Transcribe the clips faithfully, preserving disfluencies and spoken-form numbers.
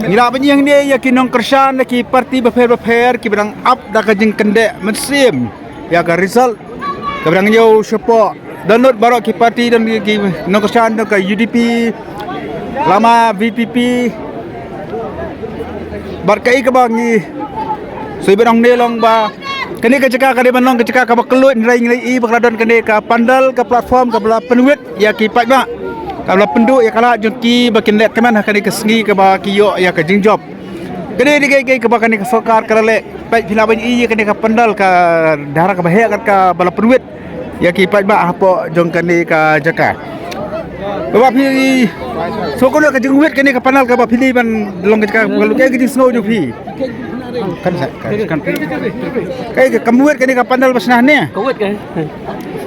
Ngi la pynïeng ne ïa ki nongkyrshan na ki parti bapher bapher kiba dang ap da ka jingkyndit mynsiem ïa ka result kaba dang ñiew shapoh. Dohnud baroh ki parti, don ki nongkyrshan, don ka U D P, lama V P P. Bad kaei kaba ngi soi ba dang ne long ba kane ka jaka ka dei ban long ka jaka kaba kylluid, hynrei ngi la ïohi ba ka la don kane ka pandal, ka platform kaba la pynwit ïa ki paidbah, kaba la pynduh ïa ka lad jong ki ba kin leh tymmen ha kane ka sngi kaba ki ïoh ïa ka jingjop. Kane dei kaei kaei kaba kane ka sorkar ka la leh. Peit phi lah ban ïohi ïa kane ka pandal, ka dara kaba heh kat kaba la pynwit ïa ki paidbah hapoh jong kane ka jaka. Ba phi sngewkynmaw ka jingwit kane ka pandal kaba phi dei ban long ka jaka, ka long kaei ka jingsngew jong phi? Kan sa, kan. Kan. Kaei ka kam wit kane ka pandal ba shna ne? Ka wit ka.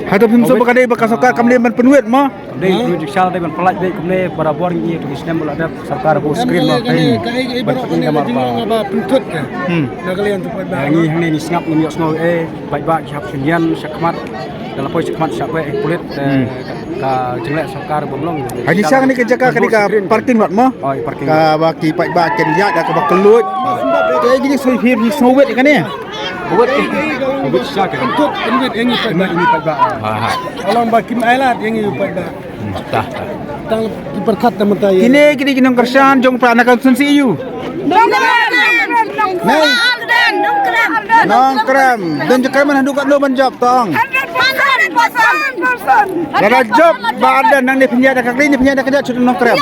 Hato phim sngewbha ka dei ba ka sorkar kam dei ban pynwit mo? Dei, tu jiksa dei ban pynlait dei kumne barabor ngi tu ki snem ba la dep sorkar ba screen ma. Kaei, kaei, kaei, baroh kane ka jingong ba pyntut ka. Hmm. Na ka liang tu paidbah. Ngi hangne ngi sngap, ngi ïohsngew, eh, paidbah ki hap synñian shakhmat. Da la poi shakhmat sha poi, eh, pulit, eh, ka jingleh sorkar bym long. Ha, ngi sha kane ka jaka, kane ka parking lot mo? Oh, parking lot. Kaba ki paidbah kin ïaid da kaba kylluid. Te ngi sngewbha, ngi sngewbha kane. Wit, wit sha ka. Pyntut, pyntut ïa ngi paidbah. Ïa ngi paidbah. Ha, ha. Ka long ba kim ailad ïa ngi paidbah. Hmm, tah, tah. Tang ki pyrkhat da mynta ïa. Kine, kine ki nongkyrshan jong pyrshah na ka constituency ïa u. Nongkrem. Nongkrem. Nongkrem. Don jingkyrmen haduh katno ban jop tong? Lada jop Bah Ardent nangne pynïaid da ka kli ne pynïaid da ka jaid sha Nongkrem.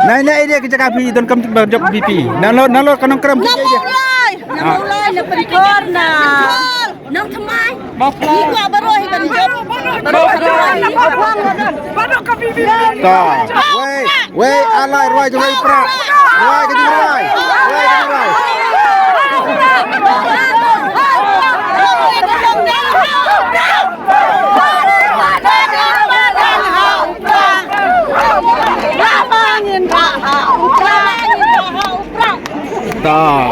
Nai, nai, ïa ka jaka phi donkam ban jop V P. Nalor, nalor ka Nongkrem. Nalor, nalor, nalor, nalor. Nong thymmai. Ngi kwah baroh hi ban jop. Baroh hi ban jop. Ta. Wei, wei, alai rwai jong wei pra. Rwai ka jong rwai. Rwai ka jong rwai. Ta.